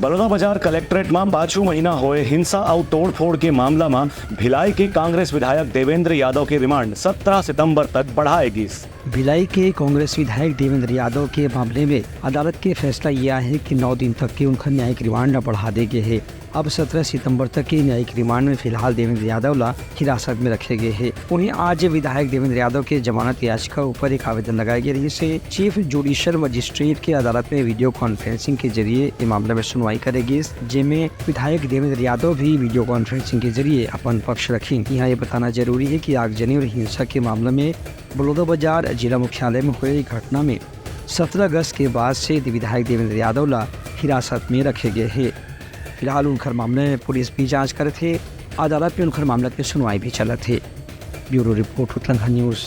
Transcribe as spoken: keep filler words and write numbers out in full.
Baloda Bazar collectorate म पाछू महीना होए हिंसा अउ तोड़फोड़ के मामला म भिलाई के कांग्रेस विधायक देवेंद्र यादव के रिमांड सत्रह सितंबर तक बढ़ाए गिस। भिलाई के कांग्रेस विधायक देवेंद्र यादव के मामले में अदालत के फैसला ये आहे कि नौ दिन तक के उनका न्यायिक रिमांड ला बढ़ा दे गे हे। अब सत्रह सितंबर तक के न्यायिक रिमांड में फिलहाल देवेंद्र यादव ला हिरासत में रखे गे हे। वहीं आज विधायक देवेंद्र यादव के जमानत याचिका ऊपर एक आवेदन लगाए गे रहिस हे। चीफ जुडिशियल मजिस्ट्रेट के अदालत में वीडियो कॉन्फ्रेंसिंग के जरिए ये मामला में सुनवाई करे गिस, जेमे विधायक देवेंद्र यादव भी वीडियो कॉन्फ्रेंसिंग के जरिए अपन पक्ष रखिन। यहाँ ये बताना जरूरी है कि आगजनी और हिंसा के मामला में बलौदाबाजार जिला मुख्यालय में हुए घटना में सत्रह अगस्त के बाद से विधायक देवेंद्र यादव ला हिरासत में रखे गए हे। फिलहाल उनकर मामले में पुलिस भी जांच करत हे। अदालत में उनकर मामला के सुनवाई भी चलत हे। ब्यूरो रिपोर्ट, उतलंघा न्यूज़।